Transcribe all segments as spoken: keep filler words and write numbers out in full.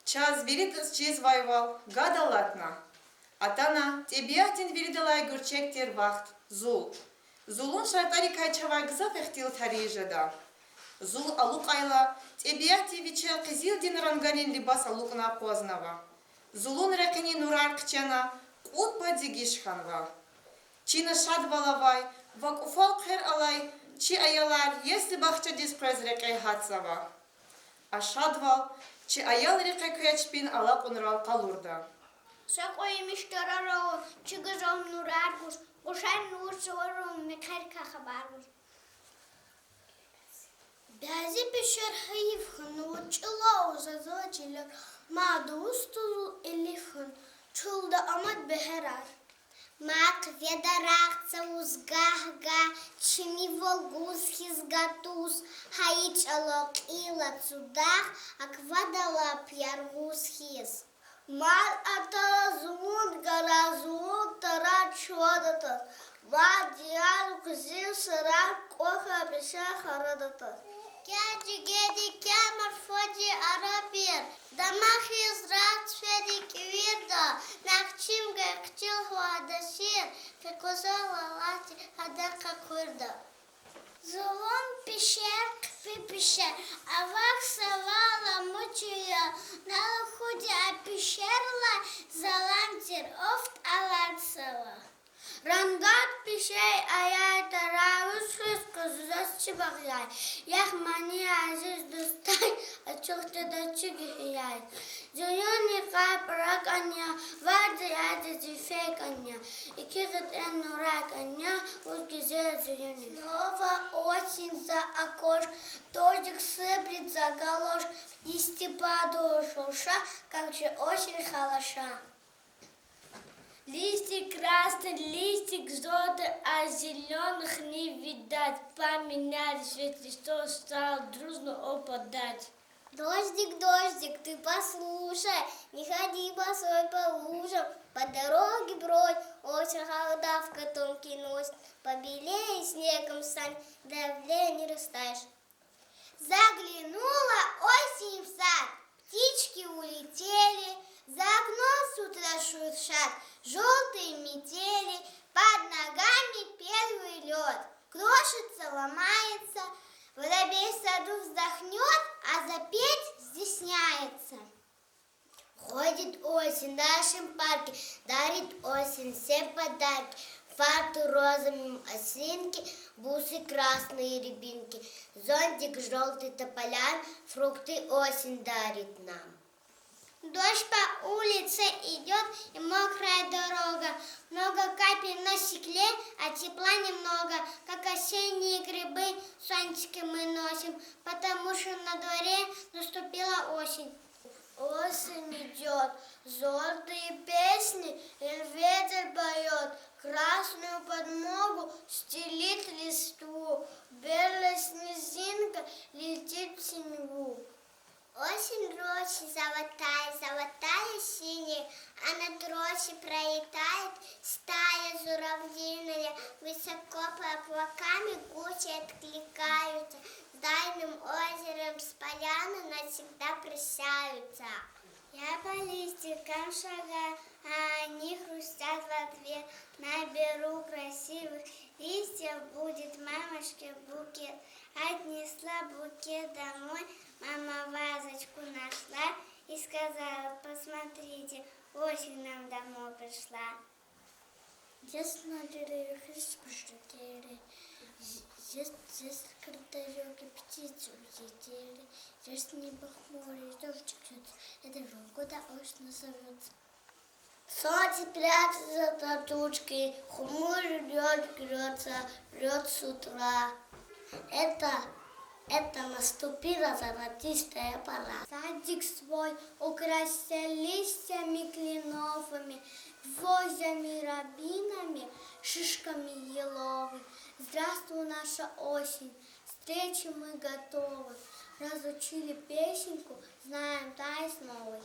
Чаз виридаз чизвайвал, гад алатна. Атана тӀебиатдин виридалай гуьрчег тир вахт— зул. Зулун шартӀарикай чавай гзаф ихтилатар жеда. Зул алукьайла, тӀебиатди вичел къизилдин рангарин либас алукӀна акъвазнава. Зулун рекьини нурар хъчена, кьуд пад дегиш хьанва. Чина шадвал авай ва кӀуфал хъвер алай чи аялар ясли-бахчадиз къвез рекье гьатзава. А шадвал чи аялрихъ эквей чпин алакьунрал къалурда. Са кьве емиш тарар авур, чи гажал нурар гуз, къушар нур суварун, мехъерикай хабар гуз. Бязи пешер гьайиф хьанва, чӀулав зазва чилер, мад вустазул илиф хьана, чилда амад бегьерар. Мад хъведа рагъ цавуз гагь-гагь, чими вал гуз хьиз гатуз, гьа и чӀалал кьила цудагъ, аквада лап яргъуз хьиз. Мад атана зулун гара, зулун тарар чувад атаз, мад яр къизил сарар кӀвахьай пешер харада атаз. Кя жигерди, кя марфади ара пир, дамах хьиз рагъ цифеди кӀвирда, накъ чим гайи хъчил хва гьада сир, къекъвезва Аллагьди гьадан къекъуьрда. Зулун пешер, хъипи пешер, авахьзава ламу чуяр, на лугьуди а пешерилай залан тир, офт алатзава. Рангар пешер ая тарар, вуч хьиз къузу заз чи багъ яй, яхъ мани, азиз дустар, ачух жеда чи гуьгьуьяр. Зулун йикъар пара кӀан я, варз ая зифер кӀан я, икӀ гъетер нурар кӀан я, вуж гуьзел зулун я. Снова осень за окошком, дождик сыплет за галошком, листья падают шурша, как же осень хороша. Листик красный, листик жёлтый, а зелёных не видать. Поменялись ведь листья, стал дружно опадать. Дождик, дождик, ты послушай, не ходи босой по лужам, по дороге бродь, осень, халдавка тонкие носит, побелеешь, снегом станешь, давление растаешь. Заглянула осень в сад, птички улетели, за окном с утра шуршат жёлтые метели, под ногами первый лёд, крошится, ломается, воробей в саду вздохнёт, а запеть стесняется. Ходит осень в нашем парке, дарит осень всем подарки. Фаты розовые осинки, бусы красные рябинки, зонтик жёлтый тополя, фрукты осень дарит нам. Дождь по улице идёт и мокрая дорога, много капель на стекле, а тепла немного, как осенние грибы, зонтики мы носим, потому что на дворе наступила осень. Осень идёт, золотые песни им ветер поёт, красную подмогу стелит листву, белая снежинка летит в синеву. Осень рощи золотая, золотая синяя, а над рощей пролетает стая журавлиная, высоко под облаками гуси откликаются, с дальним озером, с поляной навсегда прощаются. Я по листикам шагаю, а они хрустят в ответ. Наберу красивых листьев, будет мамочке букет. Отнесла букет домой, мама вазочку нашла и сказала: «Посмотрите, осень нам домой пришла». Здесь на деревьях есть журавли, здесь, здесь крылатые птицы улетели, здесь небо хмурое, дождик льётся, это же года осень зовётся. Солнце прячется за тучки, хмурый лёдик льётся, лёд с утра. Это, это наступила золотистая пора. Садик свой украсили листьями кленовыми, гвоздями, рябинами, шишками еловыми. Здравствуй, наша осень, к встрече мы готовы. Разучили песенку, знаем танец новый.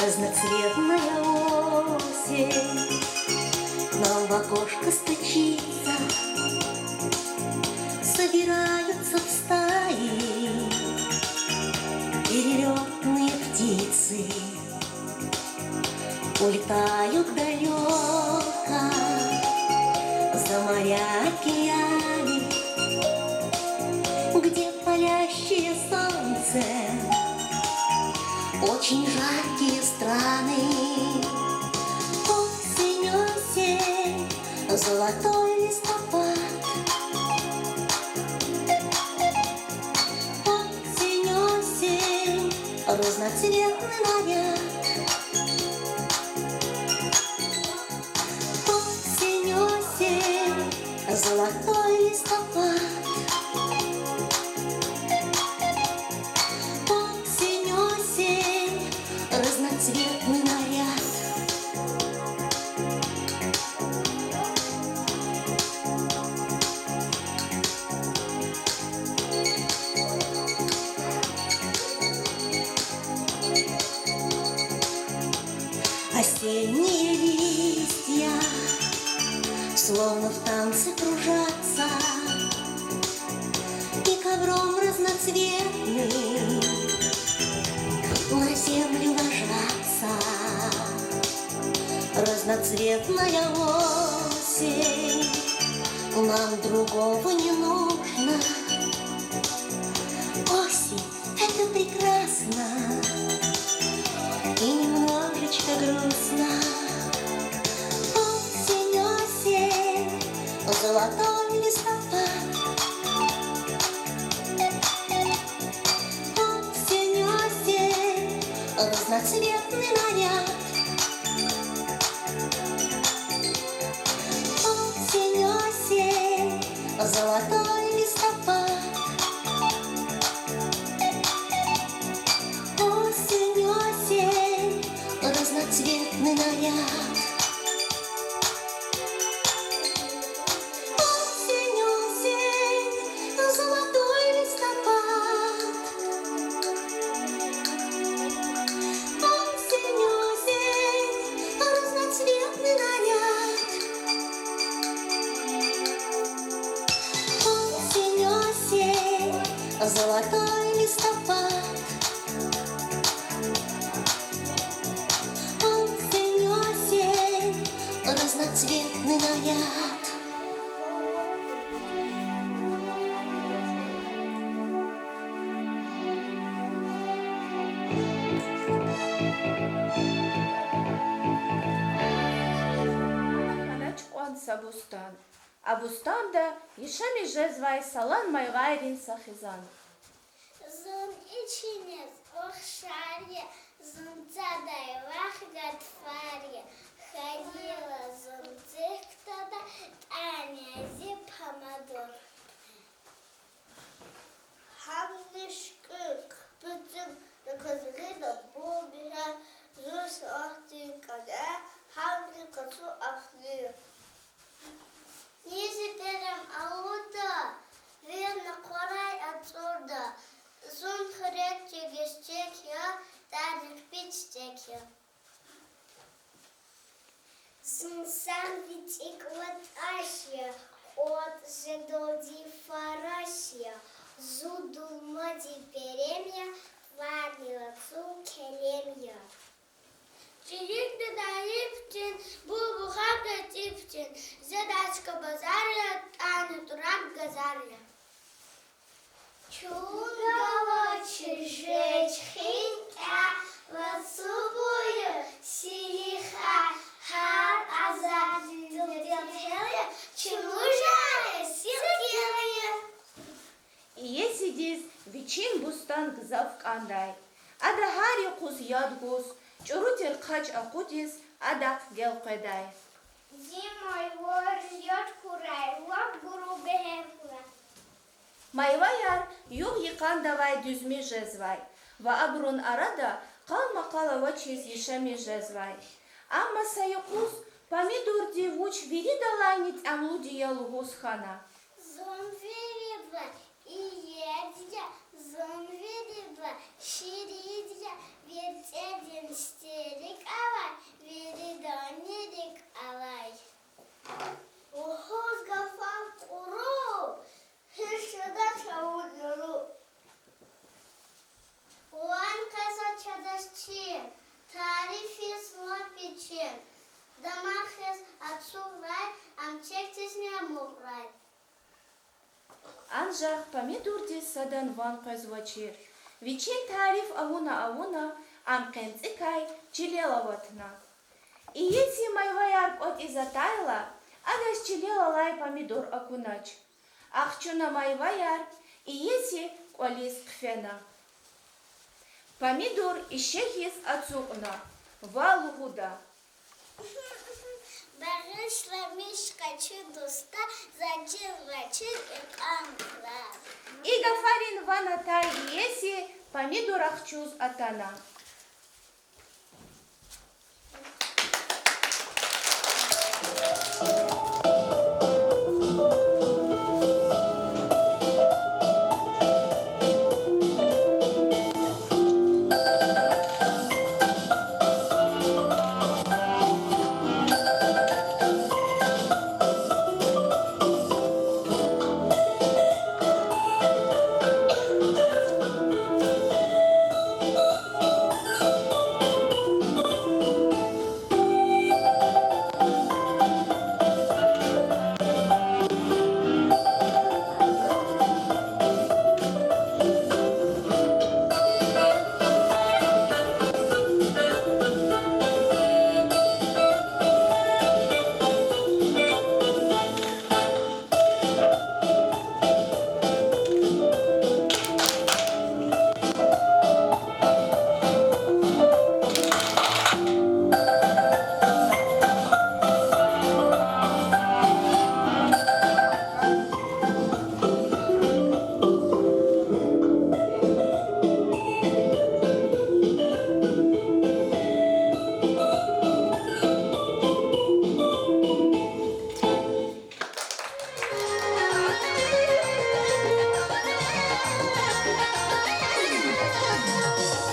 Разноцветная осень к нам в окошко стучится, собираются в стаи перелётные птицы, улетают далёко за моря, океаны, где палящее солнце, очень жаркие страны. Осень, осень, золотой листопад. Осень, осень, разноцветный наряд. Осень, осень, золотой листопад. Осень, осень, разноцветный наряд. Осенние листья словно в танце кружатся и ковром разноцветным на землю ложатся. Разноцветная осень, нам другого не нужно. Осень, это прекрасно и немножечко грустно. Осень, осень, золотой листопад. Осень, осень, разноцветный наряд. Осень, осень, золотой листопад. Осень, осень, разноцветный наряд. Осень, осень, золотой листопад. Осень, осень, разноцветный наряд. Осень, осень, золотой листопад. Осень, осень, разноцветный наряд. Ана чукьван са бустан. А бустанда яшамиш жезвай салан майвайрин са хизан. Зун ичиниз ухшар я, зун цадай вах гатфар я, хьайила зун цихъ кутада тӀани зи помидор. Гьамни шуькӀуь хъпицӀин аказ гъида бубига, зун сагьатдин кӀане, гьамни къацу ахни. Ни зи берем алуда, вирна хъварай ацӀурда, зун хуьре тегишчек я, тӀани хъпи чичек я. Зун сагъ ви цӀикӀ ватӀаш я, кьватӀ жедалди фараш я, зун дулмадин берем я, варни лацу келем я. ЧӀирикӀ дада йифтин, бубу хагъа тифтин, зи дачка базар я, тӀани тӀураг газар я. Чун галачи жеч хин кӀя, лацу буюр сиихай, гьар азардин дердел я, чун лужар я, сикел я. Иесидиз вичин бустан гзаф кӀандай. Ада гьар юкъуз яд гуз, чӀуру тир хъач акъудиз, адахъ гел къведай. Зи майвайриз яд хьурай, лап гуру бегьер хьурай. Майваяр югъ-йикъандавай дуьзмиш жезвай ва абурун арада къалмакъал авачиз яшамиш жезвай. Амма са юкъуз помидорди вуч виридалайни тӀямлуди я лугьуз хьана. Зун вирида иер я, зун вирида Ширин я верцӀедин сифте рикӀ алай, вириданни рикӀ алай. Лугьуз гафар кьуру, гьич жедач чавуз яру. Ван къвезва чаз чин, тарифиз ван пичин, дамах хьиз ацукьрай, ам чехьтизни амукьрай. Анжах помидордиз садан ван къвезвачир. Вичин тариф авуна-авуна, ам къенцӀикай чилел аватна. Иеси майваяр кӀватӀиз атайла, адаз чилел алай помидор акунач. Ахчуна майваяр, иеси кӀвализ хъфена. Помидор ише хьиз ацукьна ва лугьуда: Багъишламиш къачу, дуста, за чизвачир икьван кьиле. И гафарин ван атай иеси помидор ахчуз атана.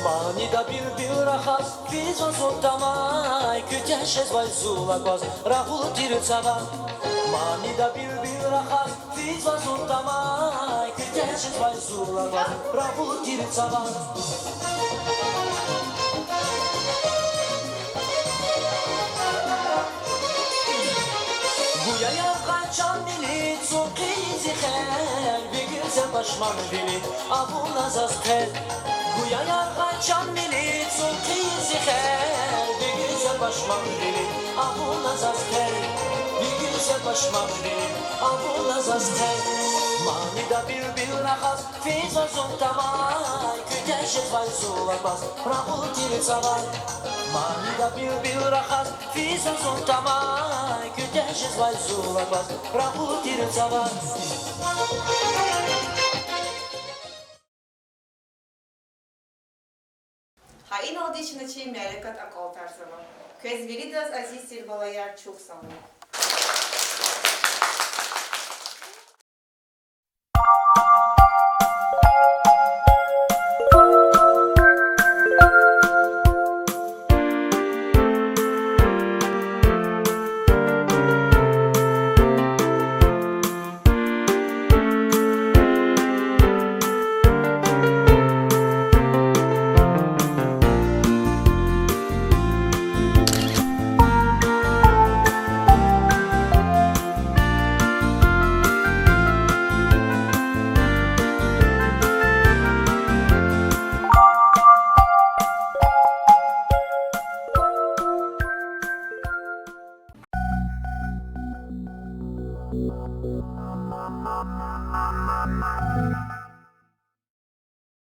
Манида билбил рахаз, физва зун тамай, куьтягь жезвай зул акваз, рагъул тир цава. Манида билбил рахаз, физва зун тамай, куьтягь жезвай зул акваз, рагъул тир цава. Гуя яргъай чан милли, цӀун хъийиз и хер, вегир зе пашманвили авуна заз хъвер. Гуя яргъай чан милли, цӀун хъийиз и хер, вегир зе пашманвили авуна заз хъвер. Вегир зе пашманвили авуна заз хъвер. Манида билбил рахаз, физва зун тамай, куьтягь жезвай зул акваз, рагъул тир цава. Манида билбил рахаз, физва зун тамай, куьтягь жезвай зул акваз, рагъул тир цава. Гьа иналди чна чи мярекат акьалтӀарзава. Квез виридаз, азиз тир балаяр, чухсагъул.